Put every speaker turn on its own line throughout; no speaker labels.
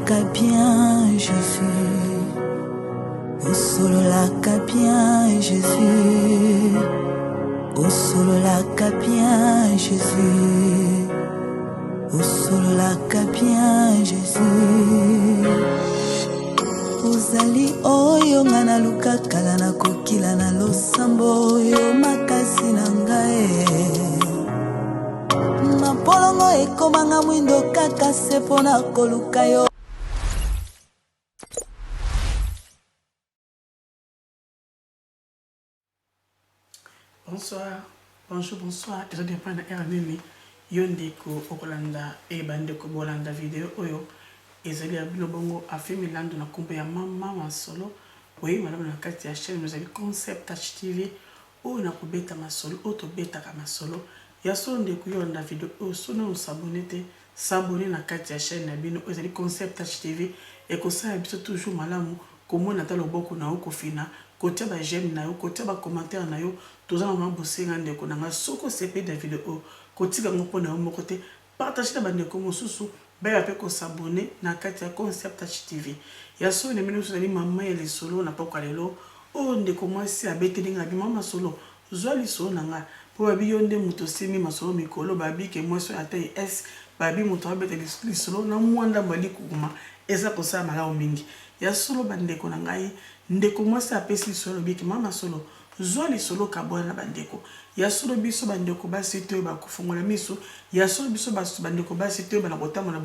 Osololaka bien Jesus, osololaka bien Jesus, osololaka bien Jesus, osololaka bien Jesus. Ozali oyo nga naluka kala na kokila na losambo yo makasi na ngai. Mapolongo ekomanga mwindo kaka se mpo na koluka yo.
Bonsoir, bonjour, bonsoir. Ezo dépend na heure nini yo ndeko okolanda e bandeko bolanda video oyo ezali ya bino bongo Afi Milando na kombo ya mama masolo boyebi malamu na kati ya chaîne ezali Concept Touch TV oyo na kobeta masolo oyo tobetaka masolo ya solo ndeko yo olanda video oyo soki nanu s'abonner te s'abonner na kati ya chaîne na bino oyo ezali Concept Touch TV ekosala biso toujours malamu komona ata loboko na yo kofina kotia ba j'aime na yo kotia ba commentaire na yo toza na mwa bosenga ndeko na nga soki osepeli na video oyo kotika yango mpo na yo moko te partage na bandeko mosusu bayeba mpe ko s'abonner na kati ya Concept Touch TV ya solo na bino ezali mama ya lisolo na pokwa lelo oyo ndeko mwasi abeteli nga bima masolo zwa lisolo na nga po babi yo nde moto osimbi masolo mikolo babi ke mwasi oyo ata es babi moto abeta lisolo na mwa ndambo ya likukuma eza kosala malamu mingi ya solo bandeko na ngai ndeko mwasi apesi lisolo alobi ke mama masolo zwa lisolo kabwana na bandeko ya solo biso bandeko basi toyeba kofongola miso ya solo biso bandeko basi toyeba na kotambola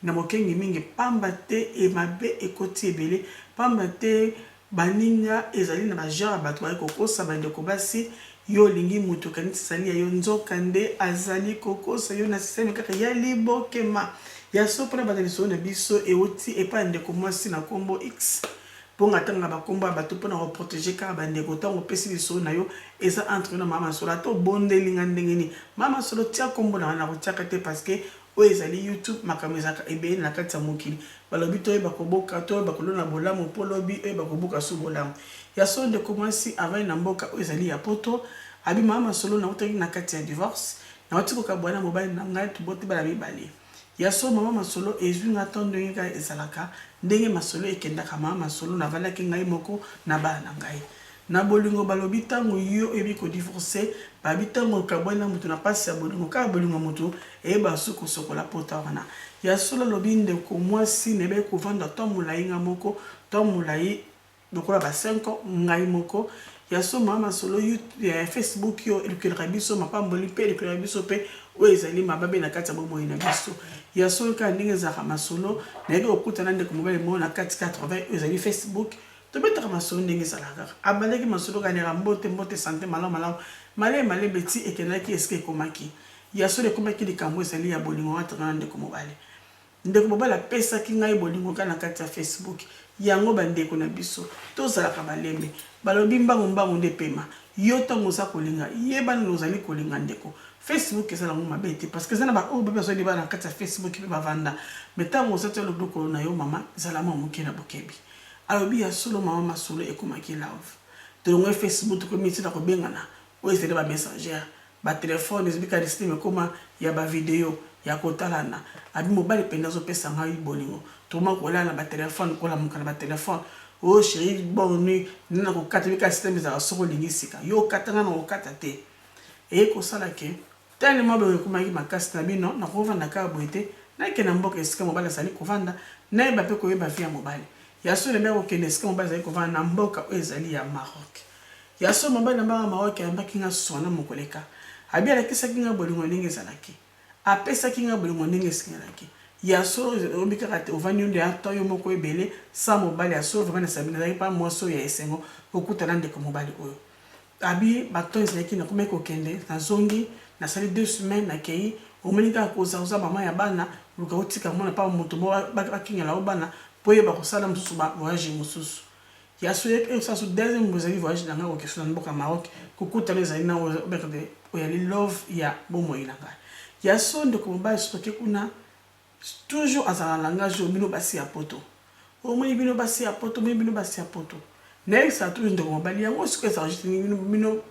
na bokengi mingi pamba te e mabe ekoti ebele pamba te baninga ezali na bagenre ya bato baye kokosa bandeko basi yo olingi moto okanisi ezali ya yo nzoka nde azali kokosa yo na systeme kaka ya libokema ya solo mpona banda lisolo na biso euti epai ya ndeko mwasi na nkombo X mpo nga ntanga bakombo ya bato mpona koprotéger kaka bandeko ntango opesi lisolo na yo eza entre yo na mama masolo ata obondeli nga ndenge nini mama masolo tia nkombo na nga na kotiaka te parce que oyo ezali YouTube makambo ezalaka ebele na kati ya mokili balobi toyeba koboka toyeba kolona bolamu mpo lobi oyeba kobuka su bolamu ya solo ndeko mwasi avandi na mboka oyo ezali ya poto abi mama masolo nautaki na kati ya divorce nauti kokabwana mobali na ngai toboti bana mibale ya solo mama masolo ezwi nga to ndenge kaka ezalaka ndenge masolo ekendaka mama masolo navandaki ngai moko na bana na ngai na bolingo balobi ntango yo oyebi kodivorce babi ntango okabwani na moto na mpasi ya bolingo kaka bolingo ya moto eyeba su kosokola pota wana ya solo alobi ndeko mwasi nayebaki kovanda to molai nga moko to molai lokola ba 5 ans ngai moko ya so mama masolo ya Facebook yo elukelaka biso mapamboli mpe elukelaka biso mpe oyo ezali mababe na kati ya bomoi na biso ya solo kaka ndenge ezalaka masolo nayebi kokutana ndeko mobali moko na kati 80 oyo ezali Facebook tobetaka masolo ndenge ezalaka kaka abandaki masolo kanera mbote mbote sante malamu malamu malembe malembe ti ekendaki esika ekomaki ya solo ekomaki likambo ezali ya bolingo entre na ndeko mobali ndeko mobali apesaki ngai bolingo kaka na kati ya Facebook yango bandeko na biso tozalaka malembe balobi mbangu mbangu nde pema yo ntango oza kolinga yeba nano ozali kolinga ndeko Facebook eza nango mabe te parce que eza na baoyo babe bazali bana na kati ya Facebook mpe bavanda me ntango oza tia loboko na yo mama ezala mwa moke na bokebi alobi ya solo mama masolo ekomaki love tolongwe Facebook tokomi ntina kobengana oyo ezali bamessager batelefone ezobika systeme ekoma ya bavideo ya kotalana abi mobali mpenza azopesa ngai bolingo tokoma kolala na batelefone kolamuka na batelefone oyo chéri bonne nuit nde na kokata bika systeme ezalaka soki olingi sika yo okatanga na kokata te eye kosala ke tellement boye ekomaki makasi na bino nakovanda kaka boye te nakende na mboka esika mobali azali kovanda nayeba mpe koyeba vie ya mobali ya solo nayeba kokende esika mobali azali kovanda na mboka oyo ezali ya Maroc ya solo mobali na mboka Maroc ayambaki nga sona mokoleka abi alakisaki nga bolingo ndenge ezalaki apesaki nga bolingo ndenge esengelaki ya solo oyebi kaka te ovandi yo nde ata yo moko ebele sa mobali ya solo vraiment nasabi nazalaki mpa mwasi oyo ya esengo kokutana ndeko mobali oyo abi bato ezalaki nakomaki kokende nazongi nasali 2 semaines nakei omoni kaka koza oza mama ya bana luka otika mwana mpa moto mo bakingela yo bana mpo oyeba kosala mosusu bavoyage mosusu ya so osala so deuxième ezali voyage na ngai kokende na mboka Maroc kokutana ezali na oyo oyali love ya bomoi na ngai ya so ndeko mobali soki kuna toujours azala na langage oyo bino basi ya poto omoni bino basi ya poto omoni bino basi ya poto nayebisaka toujours ndeko mobali yango sikoyo ezalaka juste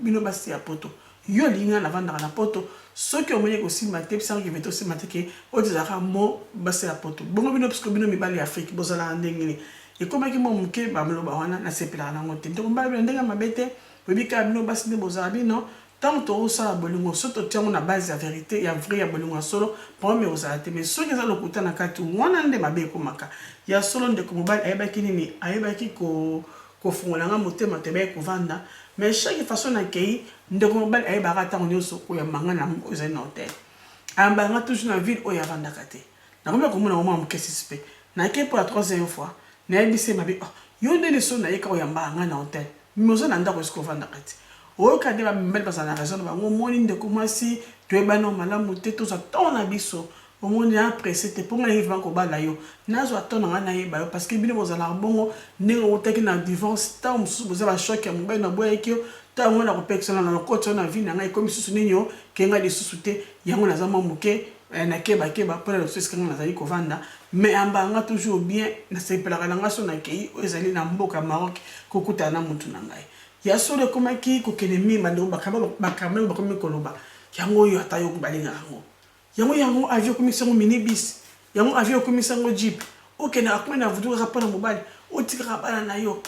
bino basi ya poto. Yo olingi nga navandaka na poto, soki omoni ekosimba te, yebisa nga ke vete osimba te ke oyo tozalaka mo basi ya poto. Bongo bino puisque bino mibali ya Afrique bozalaka ndenge nini? Ekomaki mwa moke bamaloba wana nasepelaka nango te. Ndeko mobali bino ndenge ya mabe te, boyebi kaka bino basi nde bozala bino Tango tokosala bolingo soki totie yango na base ya verite ya vrai ya bolingo ya solo problème ekozala te mais soki eza lokuta na kati wana nde mabe ekomaka. Ya solo ndeko mobali ayebaki nini ayebaki ko kofungola nga motema toyebaki kovanda mais chaque façon nakeyi ndeko mobali ayebaka tango nionso koyamba nga na oyo ezali na hotel. Ayambaka nga toujours na ville oyo avandaka te. Nakomi komona yango mwa moke suspect. Nake pour la troisième fois nayebisi ye mabe oh yo nde nde soki naye kaka oyambaka nga na hotel Mais oza na ndako esika ovandaka te. Oyoka nde ba mibali bazala na raison na bango. Omoni ndeko mwasi toyebani nao malamu te tozwa temps na biso. Omoni na presse te po nga nalingi vraiment kobala yo. Nazwa temps na nga nayeba yo parce que bino bozalaka bongo ndenge owutaki na divorce tango mosusu boza ba choc ya mobali na boyaki yo tango nga nakopekisa na nakotisa yo na vie na nga ekomi lisusu nini o ke nga lisusu te yango naza mwa moke eh, nakeba keba mpo na lisusu esika nga nazali kovanda mais ambaka nga toujours bien nasepelaka na nga so nakei oyo ezali na mboka Maroc kokutana na mutu na ngai ya solo ekomaki kokende mingi bandeko bakamelo bakomi koloba yango oyo ata yo balingaka yango yango yango avion okomisi yango minibus yango avion okomisi yango jeep okendaka kuna na vutu kaka mpo na mobali otikaka bana na yo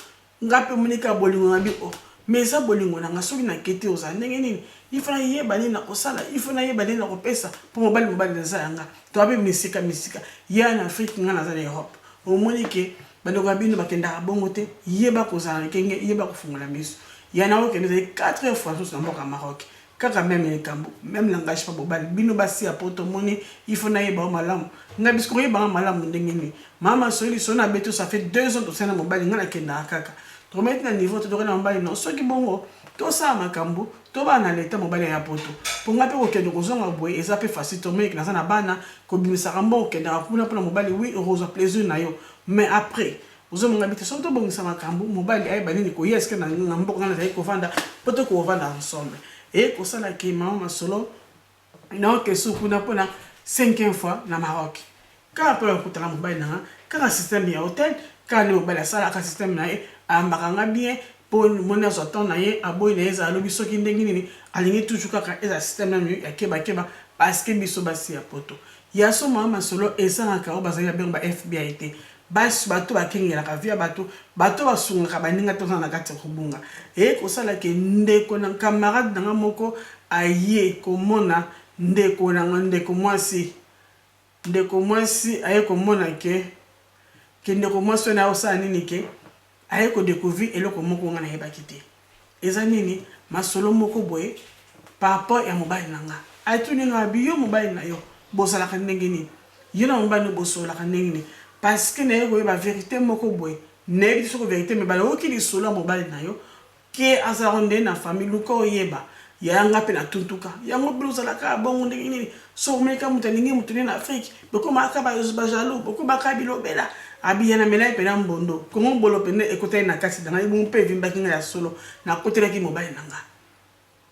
Nga pe omoni kaka bolingo na bi oh mais eza bolingo na nga soki na ke te ozala ndenge nini il faut na yeba nini na kosala il faut na yeba nini na kopesa po mobali mobali naza ya nga toza pe misika misika ye na Afrique nga naza na Europe omoni ke bandeko na bino bakendaka bongo te yeba kozala na kenge yeba kofungola miso ya na okende ezali 4 fois susu na mboka Maroc Kaka meme likambo, meme langage pa bobali. Bino basi ya poto omoni il faut nayeba yo malamu. Nga bisiko oyeba nga malamu ndenge nini? Mama masolo lisolo na beto ça fait 2 ans tosali na mobali nga nakendaka kaka. Tokomaki na niveau totoki na mobali non soki bongo tosala makambo tobala na l'etat mobali aya poto. Po nga pe kokende kozonga boye eza pe facile te omoni ke naza na bana kobimisaka mbongo kokendaka kuna pona mobali oui okozwa plaisir nayo mais après Ozo monga bite soki tobongisa makambo mobali ayeba nini koya esika na na mboka nga nazali kovanda po to kovanda ensemble eye kosala ke mama masolo na okesu kuna pona cinquième fois na Maroc kaka pona kokutana mobali na nga kaka système ya hotel kaka nde mobali asalaka système na ye ayambaka nga bien po moni azwa temps na ye aboyi na ye ezala lobi soki ndenge nini alingi toujours kaka ezala système nanu ya keba keba parce que biso basi ya poto ya so mama masolo ezangaka oyo bazali babengo ba FBI te Basi bato bakengelaka vie ya bato, bato basungaka baninga te oza na kati ya kobunga. Eye kosala ke ndeko na camarade na nga moko aye komona ndeko na nga ndeko mwasi, ndeko mwasi aye komona ke ke ndeko mwasi wana aye kosala nini ke aye ko decouvrir eloko moko nga nayebaki te. Eza nini? Masolo moko boye par rapport ya mobali na nga. Atuni nga abi yo mobali na yo bozalaka ndenge nini? Yo na mobali no bosololaka ndenge nini? Parce que naye koyeba verite moko boye nayebi te soki verite mais bayoki lisolo ya mobali na yo ke azalaka nde na famille luka oyeba yaya nga pe na tuntuka yango bino ozalaka kaka bongo ndenge nini soki omoni kaka moto alingi moto nde na Afrique bokomaka kaka ba jaloux bokomaka kaka bilobela abiya na melaki pena mbondo kongo bolo pena ekotaki na kati na ngai bongo mpe evimbaki ngai ya solo nakotelaki mobali na ngai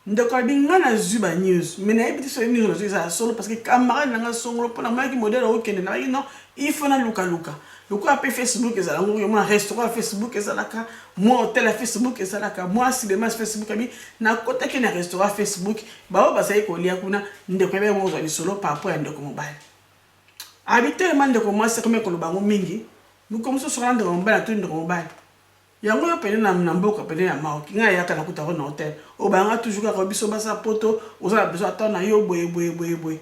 ndeko abi ngai nazwi ba news mais nayebi te soki news nazwi eza ya solo parce que camarade na ngai songolo mpo namonaki modèle okende nayaki non il faut nalukaluka lokola mpe facebook ezala ngo mwa restaurant ya facebook ezalaka mwa hotel ya facebook ezalaka mwa cinema ya facebook abi nakotaki na restaurant ya facebook baoyo bazali kolia kuna ndeko yabe yango kozwa lisolo par rapport ya ndeko mobali abi telema ndeko mwasi akomi koloba yango mingi mokolo mosusu wana ndeko mobali atuni ndeko mobali yango yo pene na, na mboka pene ya Maroc ngai ayaka nakuta yango na hotel obanga toujours kaka biso basa poto oza na besoin ata na yo boye boye boye boye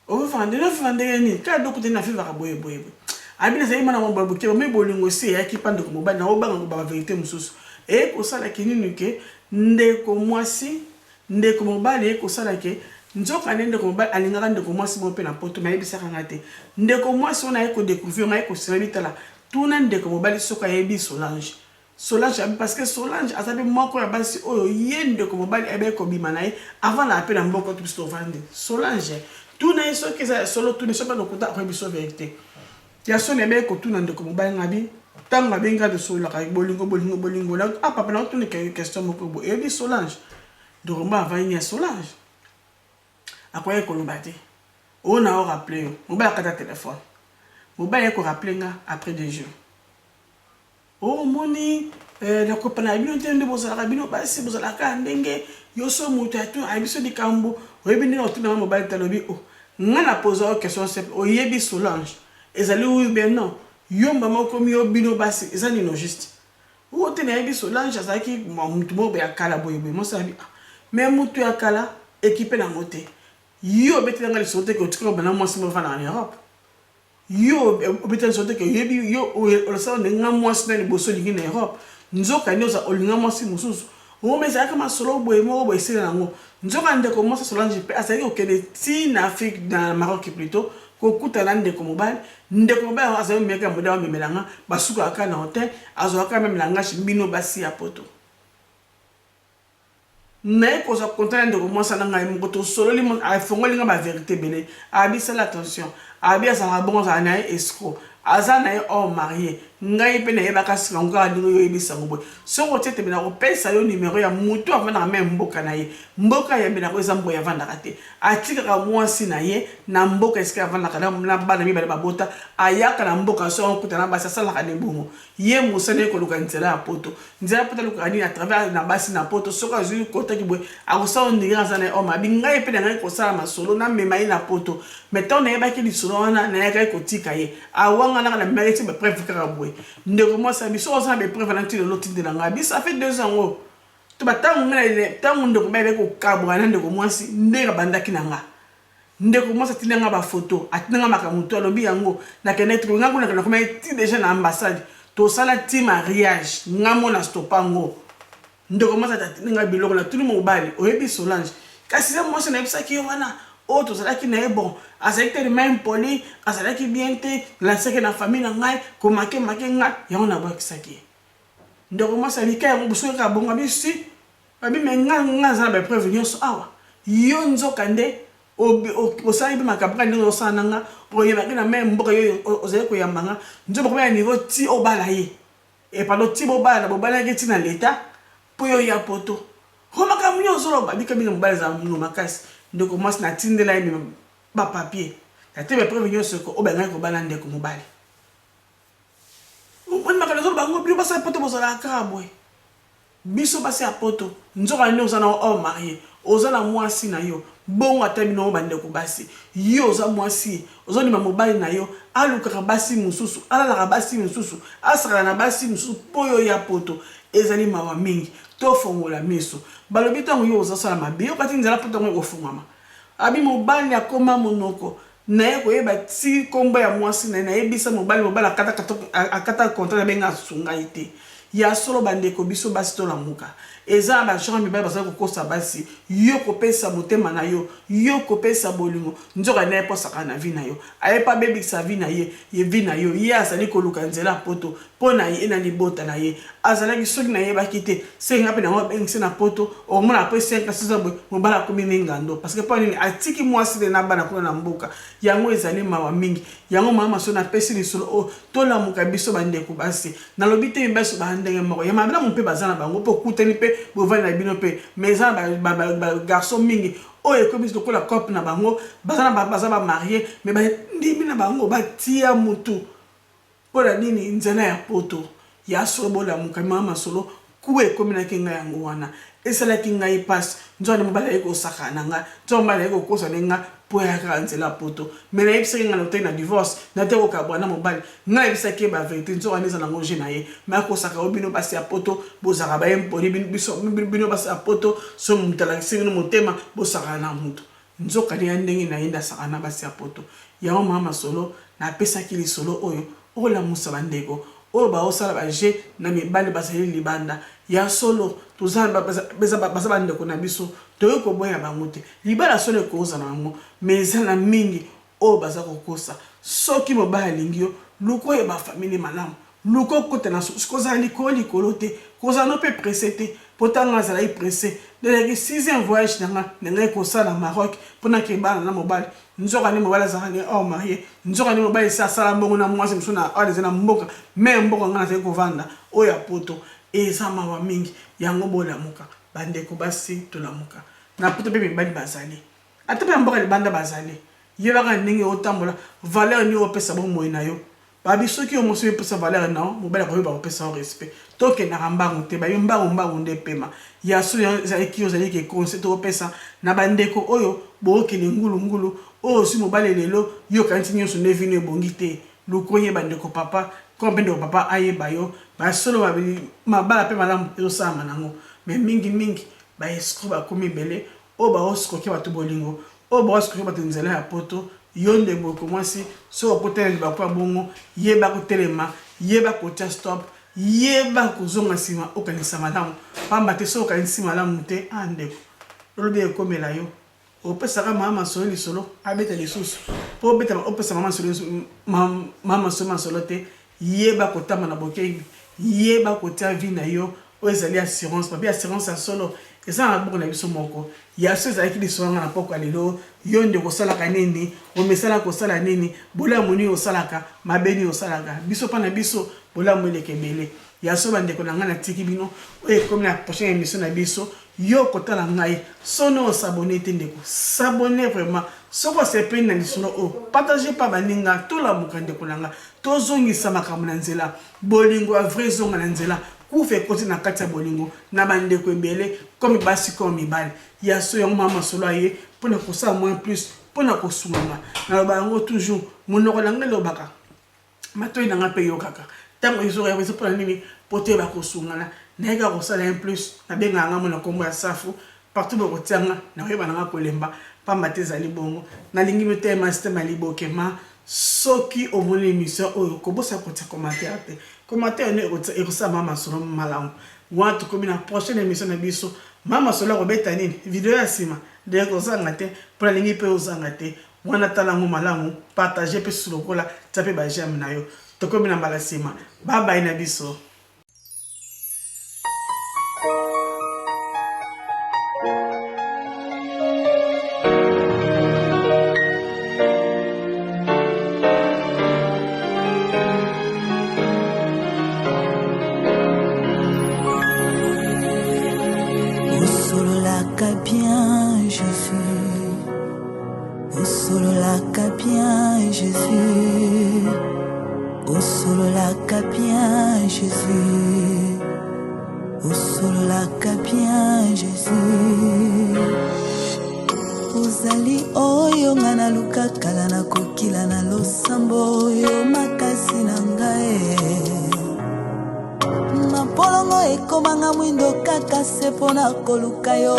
Ovivaka ndenge oviva ndenge nini kaka nde okutani na vivaka boye boye boye abi nazali mwana mwa boke me bolingo esi eyaki pa ndeko mobali na obanga kobaka verite mosusu eye kosala ke nini ke ndeko mwasi ndeko mobali eye kosala ke nzoka nde ndeko mobali alingaka ndeko mwasi moko mpe na poto me ayebisaka nga te ndeko mwasi wana aye kodecouvrir ngai kosela bitala tuna ndeko mobali soki ayebi Solange Solange abi parce que Solange aza pe moko ya basi oyo ye ndeko mobali ayebaki kobima na ye avant na pe na mboka oyo biso tovandi. Solange tuna ye soki eza ya solo tuna ye soki lokuta akoyebi biso verite. Ya solo ayebaki kotuna ndeko mobali nga abi tango abengi nga tosololaka bolingo bolingo bolingo na ah papa na otuna question moko boye oyebi Solange? Ndeko mobali avandi ya Solange akoki koloba te oyo na o rappeler yo mobali akata telephone mobali aye ko rappeler nga après 2 jours. Oh omoni? Eh, nakopana na bino te nde bozalaka bino basi bozalaka kaka ndenge yo so moto ayebi so likambo oyebi ndenge otunaka mobali te alobi o oh, nga na poza yo question simple, oyebi Solange ezali oui ou bien non? Yo mama okomi yo bino basi eza nino juste oyo te. Nayebi Solange azalaki motu moko ya kala boye boye. Mwasi abi, ah, mais motu ya kala ekipe nango te. Yo obetelanga lisolo te ke otikaka bana mwasi moko afandaka na Europe. Yo obetela lisolo te ke oyebi yo olosala ndenge nga mwasi na liboso olingi na Europe, nzoka nde oza olinga mwasi mosusu. Oma ezalaka masolo boye moko boye esila nango. Nzoka ndeko mwasi Solange mpe azalaki kokende ti na Afrique, na Maroc plutôt, kokutana na ndeko mobali. Ndeko mobali yango azali omeka modèle amemela nga, basukaka kaka na hotel, azwaka kaka meme langage bino basi ya poto. Naye kozwa contact na ndeko mwasi na ngai moko, tosololi, afongoli nga ba vérité ebele. Abi sala attention, abi azalaka bongo, azala na ye escroc, aza na ye homme marié. Ngai mpe nayebaka sika ngo kaka ndenge oyo oyebisa ngo boye. Soki otie tembe, na kopesa yo numero ya motu avandaka meme mboka na ye. Mboka ayambelaka eza mboka avandaka te, atikaka mwasi na ye na mboka esika avandaka na bana mibale babota, ayaka na mboka so akuta na basi, asalaka nde bongo. Ye mosala ye koluka nzela ya poto. Nzela ya poto alukaka nini? À travers na basi na poto. Soki azwi kotaki boye, akosala ondenge aza na ye homme. Abi ngai mpe na ngai kosala masolo, namema ye na poto. Mais ntango nayebaki lisolo wana, nayakaki kotika ye awanganaka, namemaki ti bapreuve kaka boye. Ndeko mwasi abi soki oza na bapreuve wana ti lelo, otindela ngai. Abi ça fait 2 ans ngo to batango ngai, ntango ndeko mobali ayebaki kokabwana na ndeko mwasi, ndenge abandaki na nga. Ndeko mwasi atindi nga bafoto, atindi nga makambo to alobi yango. Nakende nga kuna, nakoma ti déjà na ambassade, tosala ti mariage, nga mona stopa ngo. Ndeko mwasi atindi nga biloko. Natuni mobali: "Oyebi Solange?" Kasi ye mwasi nayebisaki ye wana oyo tozalaki na ye, bon, azalaki tellement impoli, azalaki bien te, nalasaki na famille na ngai komake make ngai yango nabwakisaki ye. Ndeko mwasi abika yango bosoki kaka bongo. Abisi babi me nga nga aza na bapreuve nyonso awa. Yo nzoka nde osali mpe makambo kaka ndenge osala na nga, oyebaki na me mboka yo ozali koyamba nga. Nzoka bokomi ya niveau ti obala ye e, pardon, ti bobala na bobalaki ti na leta mpo yo ya poto o makambo nyonso ozoloba. Bika mingi mobali ezala mono makasi. Ndeko mwasi natindela ye bapapier, nate bapreuve nyonso ko oyo bangaki kobala. Ndeko mobali omoni makambo ezoloba yango. Bino basi ya poto bozalaka kaka boye, biso basi ya poto. Nzoka nde oza na homme marié, oza na mwasi na yo bongo. Ata bino bandeko basi, yo oza mwasi, ozondima mobali na yo alukaka basi mosusu, alalaka basi mosusu, asakana na basi mosusu mpo yo ya poto. Ezali mawa mingi. Tofongola miso. Balobi ntango yo ozosala mabe, yo kati nzela mpo ntango ekofungwama. Abi mobali akoma monoko naye koyeba ti nkombo ya mwasi na ye. Nayebisa mobali, mobali akata contrat, nabenga asunga ye te. Ya solo bandeko, biso basi tolamuka. Eza na bagenre mibali bazali kokosa basi. Yo kopesa motema na yo, yo kopesa bolingo, nzoka nde ayeposaka na vie na yo, ayepa abebisa vie na ye, ye vie na yo. Ye azali koluka nzela ya poto mpo na ye na libota na ye. Azalaki soki nayebaki te senga mpe nango abengisi na poto. Omona après 5 6 ans boye, mobali akomi ne ngando, parce que mpo nini? Atiki mwasi nde na bana kuna na mboka. Yango ezali mawa mingi. Yango mama maso napesi lisolo oyo, tolamuka biso bandeko basi. Nalobi te mibali so baa ndenge moko ya malamu mpe baza na bango mpo okutani mpe bovandi na bino mpe, mais eza na bagarçon mingi oyo ekomi lokola cope na bango. Baza bamarie mais bandimi na bango batia mutu mpo na nini? Nzela ya poto. Ya solo, bolamuka. Mama masolo kuwa ekominaki ngai yango wana, esalaki ngai mpasi. Nzoka nde mobali aye kosaka na ngai, nzoka mobali aye kokosa nde ngai mpo ya kaka nzela ya poto. Mais nayebisaki ngai nataki na divorce, nate kokabwa na mobali. Ngai nayebisaki ye bavérité, nzoka nde eza nango jeu na ye. Mais akosaka yo. Bino basi ya poto bozalaka baye mponi bino basi ya poto. So moto alakisi bino motema, bosakana na moto, nzoka nde ya ndenge na ye nde asaka na basi ya poto. Yango mama masolo napesaki lisolo oyo, olamusa bandeko oyo baosala baje na mibali bazali libanda. Ya solo, baza bandeko na biso, toyoki koboya bango te. Libala solo ekozala yango, mais eza na mingi oyo baza kokosa. Soki mobali alingi yo, luka oyeba famille malamu, luka okota na kozala likolo likolo te, kozala no mpe pressé te. Mpo ntango azalaki pressé, ezalaki sixième voyage na nga na ngai kosala na Maroc mpona kebana na mobali. Nzoka nde mobali azalaka ne homme marié. Nzoka nde mobali esi asala mbongo na mwasi mosusu na oyo eza na mboka me mboka ngai nazali kovanda oyo ya poto. Eza mawa mingi. Yango bolamuka bandeko basi, tolamuka. Na poto mpe mibali bazali, ata mpe ya mboka libanda bazali. Yebaka ndenge otambola, valeur nini opesa bomoi na yo. Babi soki yo mwasi omipesa valeur na yo, mobali akoyeba kopesa yo respect. Tokendaka mbangu te, babi mbangu mbangu nde pema. Ya solo ezalaki ozali ke conseil tokopesa na ba ndeko oyo bookende ngulu ngulu, oyo ozwi mobali lelo yo okanisi nionso nde vie no ebongi te. Luka oyeba ndeko papa, comme pe ndeko papa ayeba yo. Ba solo mabala pe malamu ezosalama nango mais mingi mingi ba escrocs bakomi ebele oyo bao escroquer batu bolingo, oyo bao escroquer batu nzela ya poto, yo nde ndeko mwasi soki okutani na libaku ya bongo yeba kotelema, yeba kotia stop, yeba kozonga sima okanisa malamu pamba te soki okanisi malamu te ah ndeko lobi ekomela yo opesaka mama masolo lisolo abeta lisusu po obeta opesa mama masolo mama masolo masolo te yeba kotamba na bokengi yeba kotia vie na yo oyo ezali assurance babi assurance ya solo eza na maboko na biso moko ya so ezalaki lisolo nga na pokwa lelo yo ndeko osalaka nini omesana kosala nini bolamu nini osalaka mabe nini osalaka biso mpa na biso bolamu eleka ebele ya so bandeko na ngai natiki bino oyo ekomi na prochaine émission na biso yo kotala ngai sono osabone te ndeko sabone vraiment soki osepeli na lisolo oyo partage pa baninga tolamuka ndeko na ngai tozongisa makambo na nzela Bolingo ya vrai ezonga na nzela. Kufa ekoti na kati ya bolingo na ba ndeko ebele comme basi comme mibali. Ya so yango mama masolo aye pona kosala moins plus pona kosunga nga. Naloba yango toujours monoko na nga elobaka matoyi na nga pe eyokaka. Tango ezoya eza pona nini? Po toyeba kosungana. Naye kaka kosala un plus nabengaka nga mona kombo ya Safu partout bokotia nga nakoyeba na nga kolemba pamba te ezali bongo. Nalingi bino tellement système ya libokema. Soki omoni emission oyo kobosa kotia commentaire te. Commentaire nde ekosala mama masolo malamu. Wana tokomi na prochaine emission na biso. Mama masolo akobeta nini? Video ya sima nde ekozanga te mpo nalingi mpe ozanga te. Wana tala yango malamu, partage mpe susu lokola tia mpe ba j'aime na yo. Tokomi na mbala sima. Bye bye na biso.
Osololaka bien Jésus, osololaka bien Jésus. Osololaka bien Jésus, osololaka bien Jésus. Ozali oyo nga naluka kala nakokila na losambo oyo makasi na ngai mapolongo ekomanga mwindo kaka se mpo na koluka yo.